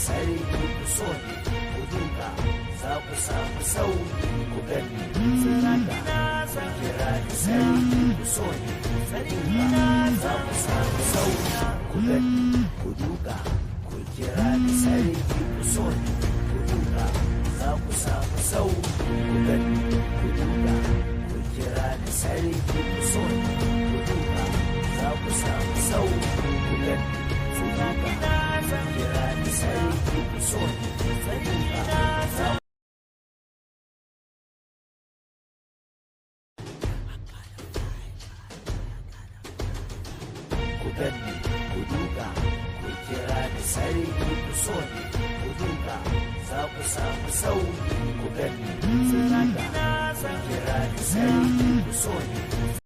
Sarki, ku so ni, ku duka, za ku samu sauki. Ku gani, ku duka, ku kira ni sarki. Ku so ni, ku duka, za ku samu sauki. Ku gani, ku duka, ku kira ni sarki. Ku so ni, ku duka, za ku samu sauki. Ku gani, ku duka, ku kira ni sarki. Ku so ni, ku duka, za ku samu sauki. Ku gani, ku duka, ku kira ni sarki. Ku so ni, ku duka, za ku gani, ku duka, ku kira ni sarki. Ku so ni, ku duka, za ku samu sauki. Ku gani, ku duka, ku kira ni sarki. Ku so ni.